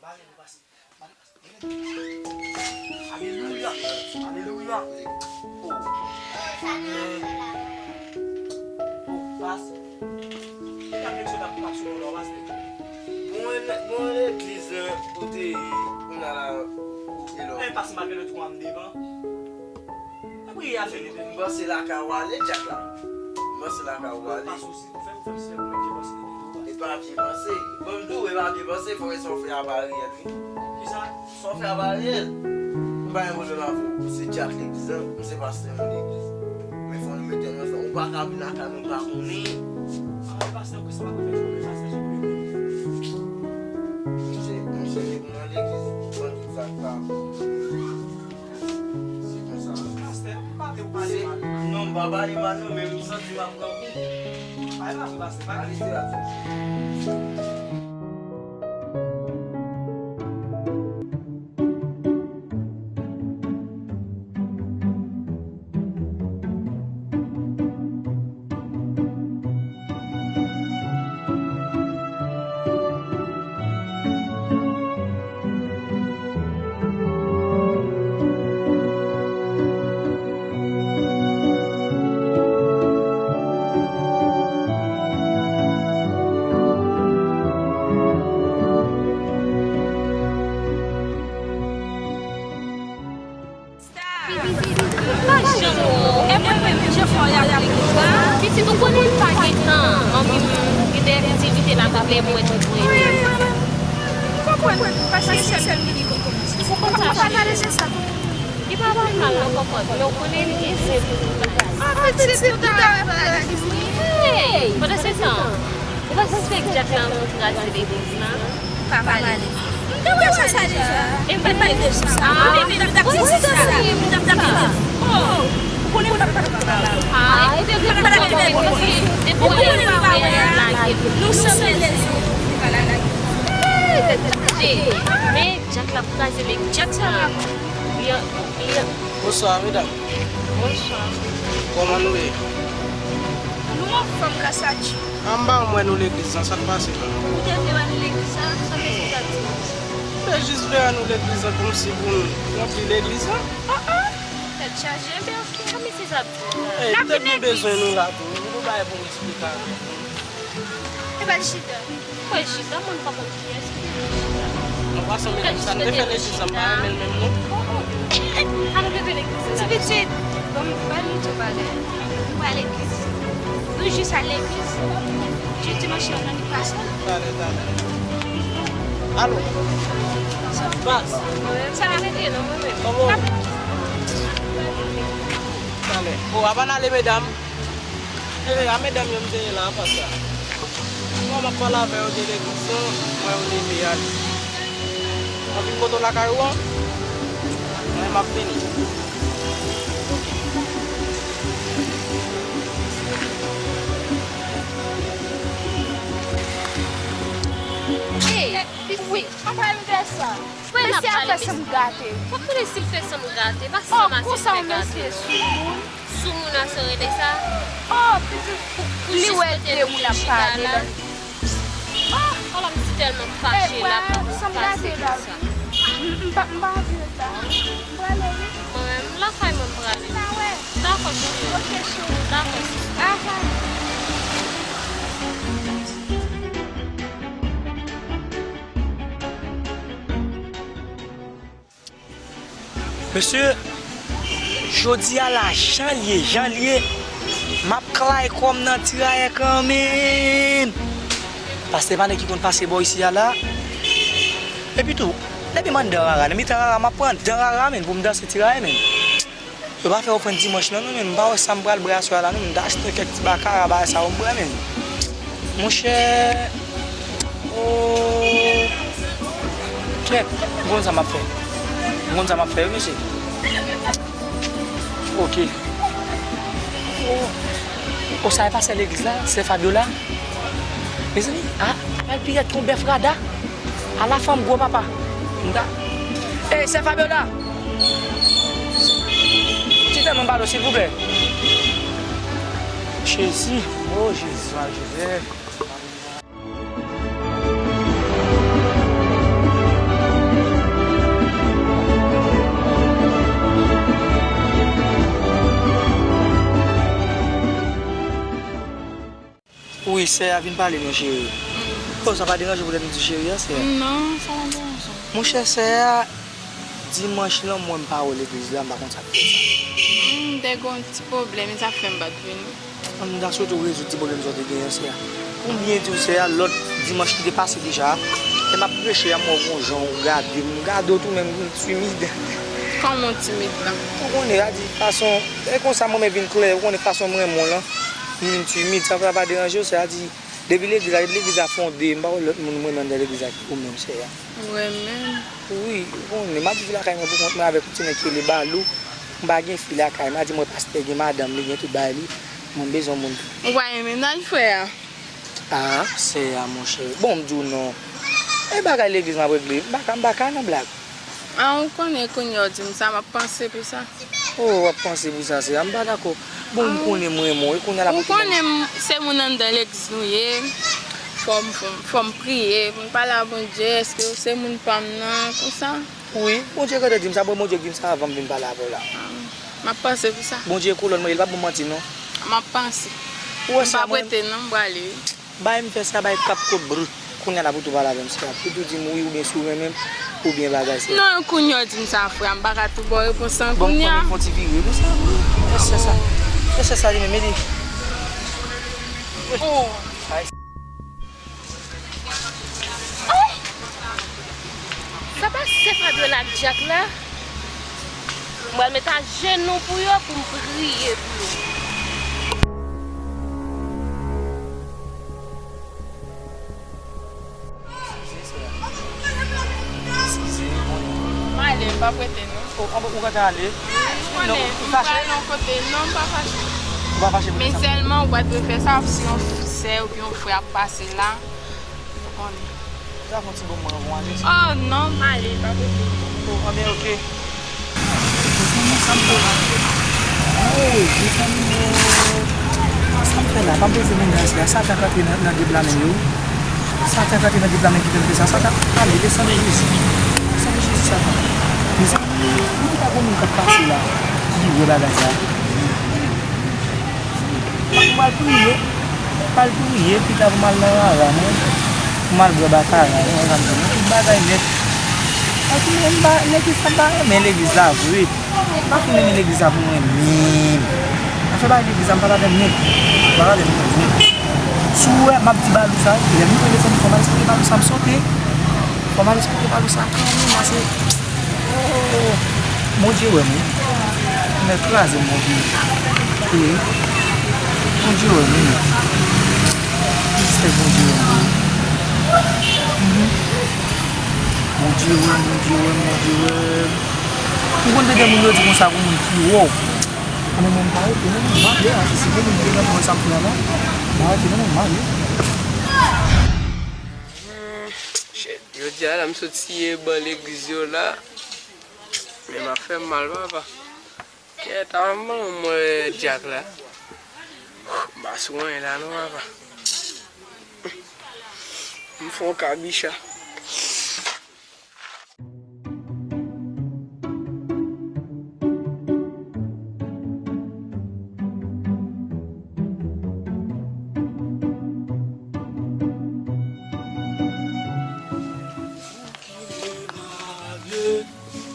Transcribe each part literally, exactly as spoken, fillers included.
Bare nou pase. Bare pase. Alelouya. Alelouya. Oh. Amen. Oh, pase. Ki ta menm se ta pou pase nou la, pase. Bon, bon, legliz, eh, kote, ou nan la, ou te la. Eh, pase, malgre le twa m devan. M panse lakay ou ale, Dyak la. M panse lakay ou ale. E pa vye panse. Bon, m di w, e pa vye panse. Fò e sa w fè a pa reyèl, wi. Kisa? Sa w fè a pa reyèl. M pa gen pwoblèm avè w. Ou se Dyak legliz lan, m se pastè yon legliz. Men fò nou mete nou ansanm. Ou pa ka vin lakay mwen, ou pa konnen. Ah, pastè, kisa w ap fè? Fò pastè sou legliz. M se, m se depi nan legliz, ou konn tout sa k pa. Se konsa. Pastè, m pa vle w pale mal. Non, m pa pale mal non, men m santi m ap pran kou. Pale pa vre, pastè, pale. Pale se la. Pa janm wè w. E mwen menm, jan fò y ap legliz la. Pitit, ou konnen m pa gen tan. Manmi m gen de aktivite l ap fè, mwen tou vre. Wi, m konprann. Paske sèl li li konprann. Ou konn sa, cheri. Li pa fè mal non, kòkòt, men ou konnen li gen zen pou li. Ah, pitit, ou ta wè pa la legliz. Hey, pandan se tan, ou pa santi fèk Dyak la ankouraje legliz la? Pa pale. M te wè sa deja. E m te pale de sa. Ah, m te pale de sa. Oh, ou konnen m pa t ap pale. Ah, e te pale de sa. Depi ou pa wè a, nou sanble lèzyon. Hey, tèt chaje. Men Dyak la kraze legliz la. Li an, li an. Bonswa, medam. Bonswa. Kòman nou ye? Nou anfòm, gras a Dye. Anba m wè nou legliz lan, sa k pase la? Ou te vle wè nou legliz la? Sa mesye a di? M te jis vle wè nou legliz lan kòmsi pou n ranpli legliz lan. Oh, oh! Tèt chaje, enben oke. Sa mesye sa ap di la? Ey, petèt nou bezwen nou la tou. Nou bay bon esplikasyon. Epa l chita. Mwen chita, mwen pa konn kiyès ki te chita. An pasan, medam, sa n te fè legliz la, m pa renmen l menm non. An nou leve legliz la. Ti pitit, bon, m ba nou tou bagay. Nou al legliz. Nou jis al legliz. Jodi dimanch la, nan li pase. Talè, talè. Alo. Baz. Sa la rete non, mwen menm. Kòman w ye? Talè. O, avan n ale, medam. E, a medam yo m te ye la, pastè. Mwen m ap pale avè yo de legliz lan, mwen yo leve ale. Mwen vin kote w lakay ou an, mwen m ap vini. Oke. Ey, pitit. Anba m fè sa. Mesye a fè sanm gate. Fòk konnen si l fè sanm gate, pa sanm a si l fè gate. Soumoun. Soumoun a sa w rele sa? Oh, pitit, li wè de moun ap pale la. Oh, ala m si tèlman fache la pou sa. Sanm gate la, wi. M, m pa, m pa anvi ret la. M prale, wi. Mwen menm, lakay mwen m prale. N a wè. Dakò, cheri. Oke, cheri. Dakò, sista. Aha. Mesye, jodi a la, jan l ye, jan l ye, m ap klay kò m nan tirayè kanmenm. Pastè pa nèg ki konn pase bò isi a la. Epi tou, depi m anndan rara, nan mitan rara, m ap pran dan rara, menn, pou m danse tirayè, menn. Yo pa fè ofrann dimanch lan non, menn. M pa wè sa m pral bwè aswè a la non, menn. M ta achte kèk ti bakara, bagay sa yo m bwè, menn. Monchè, oh, frè, m konn sa m ap fè. M konn sa m ap fè, wi, mesye. Oke. Oh, oh, sa e pastè legliz la, sè Fabiola. Mezanmi, ah, al pirèt yon bèf rada. Ala fanm gwo papa. M ta. Ey, sè Fabiola! Ti tan mwen pale w, silvouplè. Jezi. Oh, Jezi, Jezi. Jezi. Sè a vin pale non, cheri. Oh, sa pa deranje w poutèt m di cheri a, sè a? Non, sa pa deranje. Monchè, sè a, dimanch lan, m wè m pa wè w legliz la, m pa konn sa k fè sa. Hmm, m te gen yon ti pwoblèm, e sa k fè m pa t vini. Ann, m ta swete w rezoud ti pwoblèm sa w te genyen an, sè a. Pou m byen di w, sè a, lòt dimanch ki te pase deja a, lè m ap preche a, m wè w gon jan, w gade m, m gade w tou, men m vin timid. Kòman w timid la? Ou konnen, sa di fason, e konsa mwen menm vin klè, ou konnen fason m renmen w lan, m vin timid, sa pa deranje w, sè a di, depi legliz la, depi legliz la fonde, m pa wè lòt moun m renmen anndan legliz la ki ou menm, sè a. Ou renmen m? Wi, ou konnen, m ap viv lakay mwen pou kont mwen avèk yon ti nèg ki rele Balou. M pa gen fi lakay mwen, a di mwen pastè gen madanm li, gen tout bagay li. Mwen bezwen moun tou. Ou pa gen mennaj, frè a? Ah, sè a, monchè. Bon, m di w non. E bagay legliz m ap regle. M pa ka, m pa ka nan blag. Ah, ou konnen kounye a w di m sa, m ap panse pou sa. Oh, w ap panse pou sa, sè a. M pa dakò. Bon, m konnen m renmen w. E kounye a la pou... Ou konnen m, se moun anndan legliz nou ye. Fò m, fò m, fò m priye, pou m pale a Bondye, èske w se moun pa m nan, konsa. Wi, Bondye gentan di m sa, bon, Bondye di m sa avan m vin pale avè w la. Ah, m ap panse pou sa. Bondye kolòn mwen, li pa ban m manti non. M ap panse. Ou wè sa, mwen prete non, m prale. Bay m fè sa, bay kap kot brut. Kounye a la pou tou pale avè m, sè a. Pou tou di m wi oubyen si w renmen m, oubyen bagay, sè a. Non, kounye a w di m sa, frè a, m pa ka tou ba w repons lan kounye a. Bon, m konnen fò ti vire, men sa, wi. Fè sè sa. Fè sè sa li menm, li. Oh. Ay. Sa pa se Fabiola ak Jack la? M pral met ajenou pou yo, pou m priye pou yo. M ale, m p ap rete non. Ou, ou, ou gentan ale? Ou konnen, m pral yon kote. Non, m pa fache. Ou pa fache pou sa? Men sèlman ou pa t dwe fè sa si yon sè oubyen yon frè ap pase la. Ou konnen. Sa fè yon ti bon moman, bon, ale. Oh non, m ale, pa prese. Oh, anben, oke. Mezanmi, sa m fè la? Oh, mezanmi, oh. Sa m fè la? Pa m poze mennaj la. Satan k antre nan, nan de blan men yo. Satan k antre nan de blan men ki fè m fè sa. Satan, ale, desann Jezi. Desann Jezi, Satan. Mezanmi, ou di pa gon moun k ap pase la ki wè bagay sa? M pral priye, m pral priye, pita pou m al nan rara mwen, pou m al bwè bakara, ou konprann, tout bagay nèt. Paske mwen m pa, legliz sa m pa renmen legliz la vre. M pa fin renmen legliz la pou mwen menm. Afè bagay legliz la m pa ladann nèt. M pa ladann nèt. Si w wè m ap di Balou sa, lè m rive mezanmi fò m al esplike Balou sa m sote. Fò m al esplike Balou sa kanmenm, pase Oh, Bondye wè m wi. Mèt kraze m, Bondye. Wi. Bondye wè m wi. Respè Bondye wè m wi. Mhm. Bondye wè m, Bondye wè m, Bondye wè m. Ou konn de gen moun yo di konsa pou moun ki wè w. Anben mwen m pa rete non, m ale a, si gen moun ki te nan pran sa m fè a la, m pa rete non, m ale. Shit, jodi a la m sot siye ban legliz yo la. Men m ap fè m mal, papa. Kèt, avan m wè Dyak la. M pa sou anyen la non, papa. M fè yon kabicha.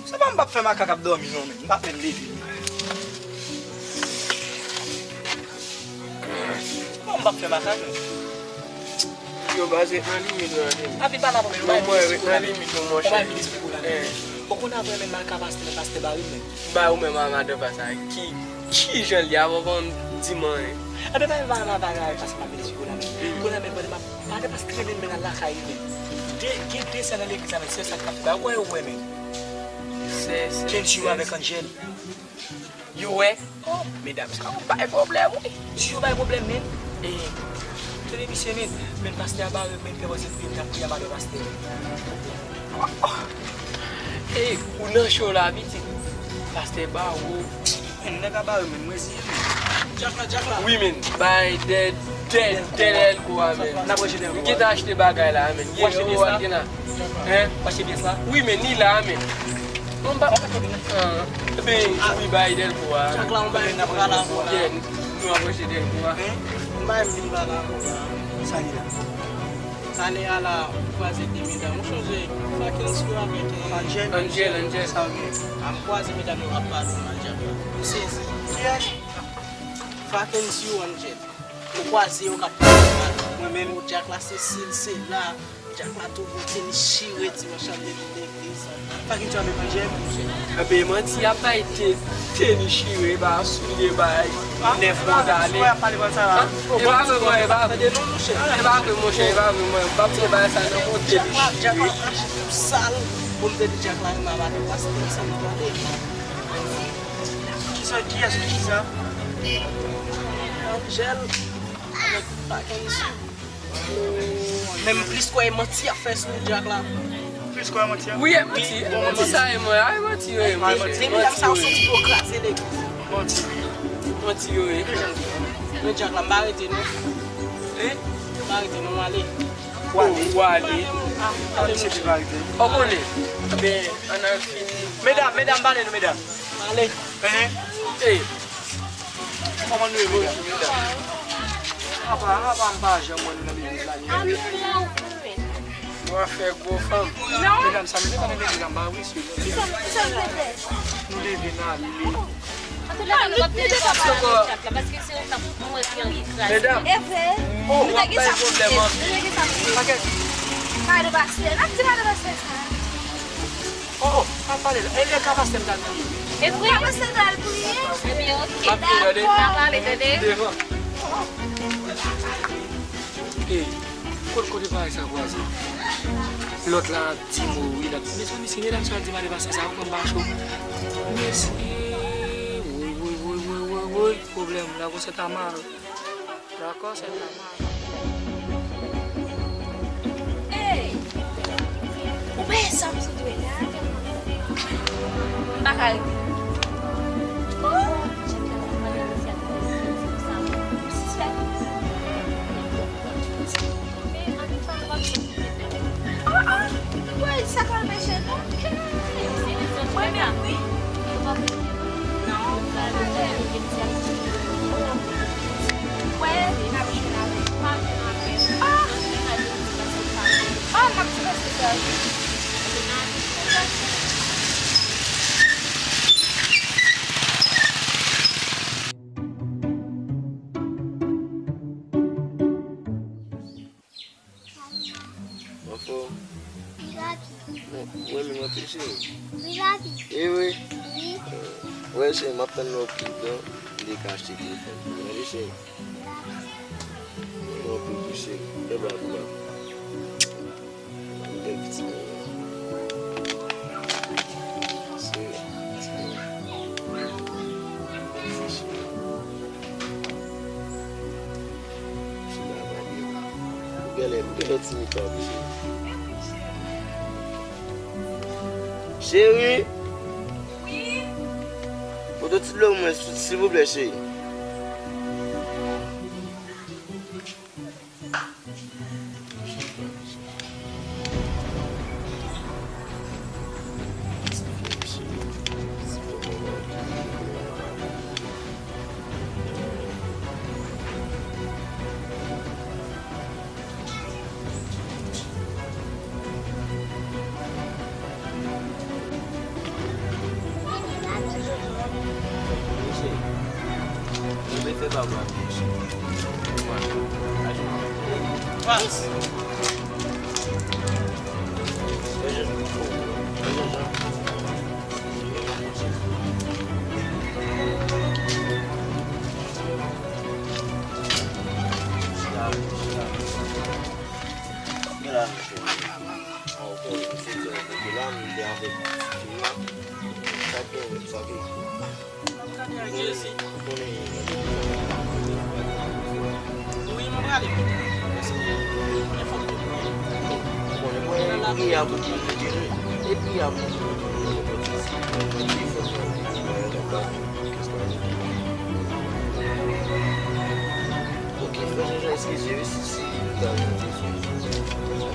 Sa pa m p ap fè makak ap dòmi non, men m p ap menm leve. Sa pa m p ap fè makak non. Yo, baz, ret nan limit ou, nan limit. Api pa la, men. Non, mwen, ret nan limit ou, monchè. Ou pa vin esplike w la, men. Ou konn ap renmen maka pastè, men pastè bare m, men. Ba ou menm a madan pa sa, ki, ki jan l ye avan, avan di m anyen. Enben, pa, pa, pa, pa, pastè pa vin esplike w la, men. Kounye a, men, kounye a, madan pastè renmen m, men al lakay li, men. De, gen de sè nan legliz la, men, sè sa k ap fè bagay. Ou kwè yo wè, men? Sè, sè, Kenji avèk Angel. Yo wè, oh, medam sa yo bay pwoblèm, wi. Si yo bay pwoblèm, men, e, tande misye, men, men pastè a bare, men, fè panse pou yo t ap priye a madan pastè. Oh, oh. E, ou nan cho la, pitit. Pastè ba ou. Men, nèg la bare, men, mwen zi, men. Dyak la, dyak la. Wi, men, bay dèd. Dèl, dèl, dèl kou a, men. N ap ranje dèl kou a. M gentan achte bagay la, men. Ou achte pyès la? Gen la. Hein? Ou achte pyès la? Wi, men ni la, men. Non, m pa, m pa konn. Ah, ben, wi, bay dèl kou a. Chak la, m bay, n ap rale ankò la. Yeah, nou ap ranje dèl kou a. Hein? M bay, m vin ba la ankò la. Sa li la. Talè a la, m kwaze de medam. Ou chonje Fakensi yo avèk, eh, Angel. Angel, Angel. Sa w gen? A, m kwaze medam yo k ap pale nan djab la. M sezi. Kiyès? Fakensi yo, Angel. M kwaze yo k ap pale mal. Mwen menm. Djak la se silsila. Djak la toujou te li chire dimanch an depi legliz. Fakensi yo avèk Angel. Ebyen, manti, y ap bay te, te li chire, ba soulye, ba nèf mwa dale. Wè, ap pale konsa. E pa vre, mwen, e pa vre. E pa vre, monchè, e pa vre, mwen. M p ap fè bagay sa nan monte li chire. Djak la, djak la, sal. Pou m te di djak la, m ap ale pastè, sa m pale. Kisa, kiyès ki di sa? Angel, avèk Fakensi. Men m plis kwè e manti y ap fè sou djak la. Plis kwè e manti a? Wi, e manti. Bon, manti sa e mwen. A, e manti yo ye. Manti. Depi dam sa yo soti pou yo kraze legliz. Manti. Manti yo ye. Men djak la, m pa rete non. Hein? M pa rete non, m ale. Ou ale. Ou ale. Ou konnen. Ben, ann al fini. Medam, medam, pale nou, medam. Ale. Hein? Ey. Kòman nou ye, medam? Apa, apa m pa janm wè nou nan legliz la, nou. Nou a fè gwo fanm. Medam, sa nou te konn nan legliz la, m pa wi, sou. Nou leve n ale. Antouka, nou p ap tande papa la nan chat la, paske se yon tan pou mwen ki anvi kraze. Medam. E vre. Oh, w ap bay pwoblèm anpil. Nou te gen sa pou fè. Madan pastè, n ap di madan pastè sa. Oh, oh, pa pale la. E lè ka pastè m t al priye. E vre? Ka pastè m t al priye. Ebyen, oke, dakò. N a pale, tande. Devan. Ey, kote, kote bagay sa kwaze? Lòt la ap di mo wi, l ap, mezanmi, si medam sa di m ale pase sa, ou konn pa cho. Mesye, woy, woy, woy, pwoblèm, la gon sèt amal. Dakò, sèt amal. Ey! Ou pa wè sa m sot wè la? M pa ka rete. Oh! M sispèk. Men ann pa pran. Ah, ah! Woy, sa pral mache non. Mwen menm wi. Non, sa pral. Wè, n ap jwenn avèk. Ah! Ah, m ap di pastè sa wi. Anfòm? Viv la vi. Mwen, mwen menm anpil cheri. Viv la vi. E vre? Wi. Wè cheri, m ap tann lè w pi gran, m te ka achte telefòn pou ou. Tande cheri. Mwen anpil tou cheri. Fè bra pou mwen. Bèl pitit mwen. Cheri. Cheri. Ou genlè, ou genlè timid pa wi, cheri. Cheri! Wi? Pote ti dlo pou mwen, silvouplè, cheri. Wi, mwen prale. Paske gen fanm ki pran. Bon, mwen priye a pou ki jere. E priye a pou ki jere. Ok, frè Jean Jean, eskize wi si, si m ta vin te sou.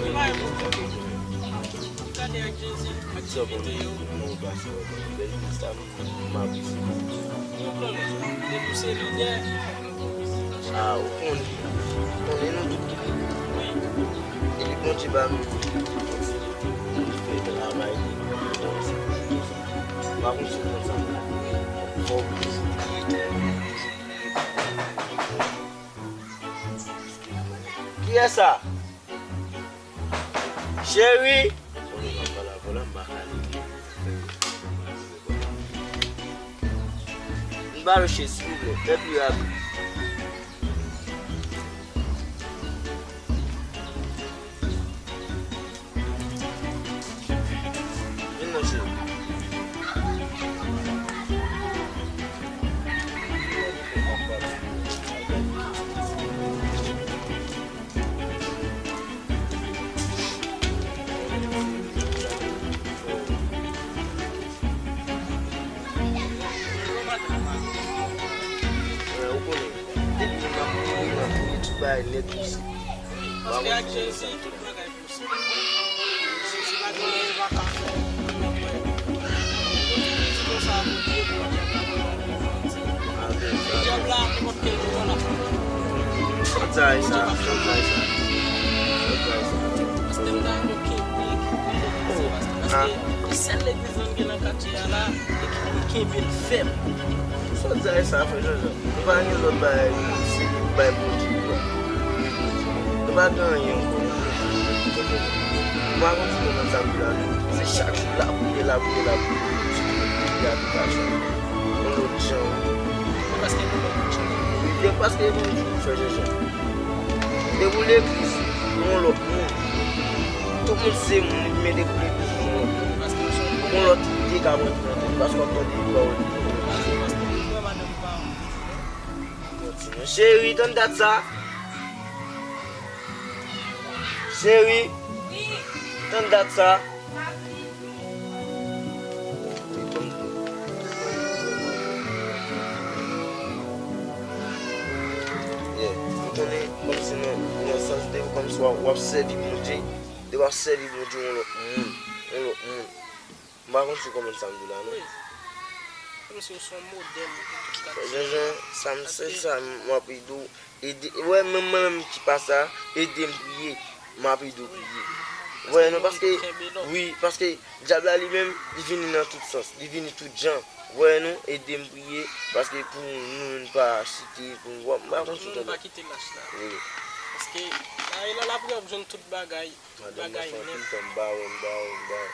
Wi, mwen prale. Gade ak Jezi, ak Timote yo. Bèl sa, m ap isi. Ou konnen, depi w se lidè, Ah, ou konnen, ou konnen nou tout ki wi. Epi Bondye ba nou fè travay li, m pa konn si w konn sa m la. Fò w bliye. Kiyès sa? Cheri! M ba yo cheri, silvouplè. Fè pi rapid. Vin non, cheri. Ou konnen, depi m ap kouri, m ap kouri tout bagay nèt isi. Paske ak Jezi, tout bagay posib. Si, si pa gen anyen, pa ka fè. Ti konsa, pou Dye, pou Dye, pou Dye. Dyab la, nenpòt kèl moman l ap fè. Fò travay sa, fò travay sa. Fò travay sa. Pastè m ta renmen w kenbe, kenbe legliz la, pastè. Paske se sèl legliz la m gen nan katye a la, e ki pou kenbe l fèm. Fò travay sa, frè Jean-Jean. Nou pa gen lòt bagay, se bay Bondye glwa. Nou pa gen anyen ankò. Nou pa konn si konprann sa m di la, non. Se chak jou lapriyè, lapriyè, lapriyè. Yon lòt jan. Paske nou lòt jan. Wi, se paske nou di frè Jean-Jean. Depi w legliz, yon lòt moun. Tout moun se moun, men depi w legliz, yon lòt moun. Yon lòt ide k ap rantre nan tèt, paske w ap tande pawòl li. Paske nou wè madanm pa. Kontinye. Cheri, tann dat sa. Cheri, tann dat sa. Yeah. Ou konnen, kòmsi nan, nan sans de, kòmsi w ap, w ap sèvi Bondye, de w ap sèvi Bondye, yon lòt moun, yon lòt moun. M pa konn si w konprann sa m di w la, non. Wi. Kòmsi w se yon modèl pou tout katye. Jean-Jean, sa m, se sa m, m ap ede w. Ede, wè, menm mwen menm ki pa sa, ede m priye. M ap ede w priye. Ou wè, non, paske, wi, paske dyab la li menm, li vini nan tout sans, li vini tout jan. Ou wè, non, ede m priye, paske pou nou menm pa chite, pou nou, m pa konn si w tande. Pou nou pa kite lach la. Wi. Paske, la, e la, lapriyè w ap jwenn tout bagay. Madanm nan fè anpil tan m pa wè, m pa wè, m pa wè.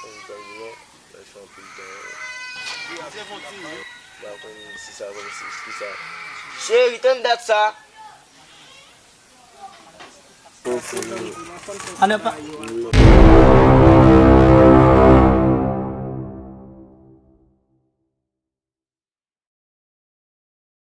Anpil tan, non. Mwen fè anpil tan. M pa konn si sa konn si, si sa. Cheri, tann dat sa. Ann pa.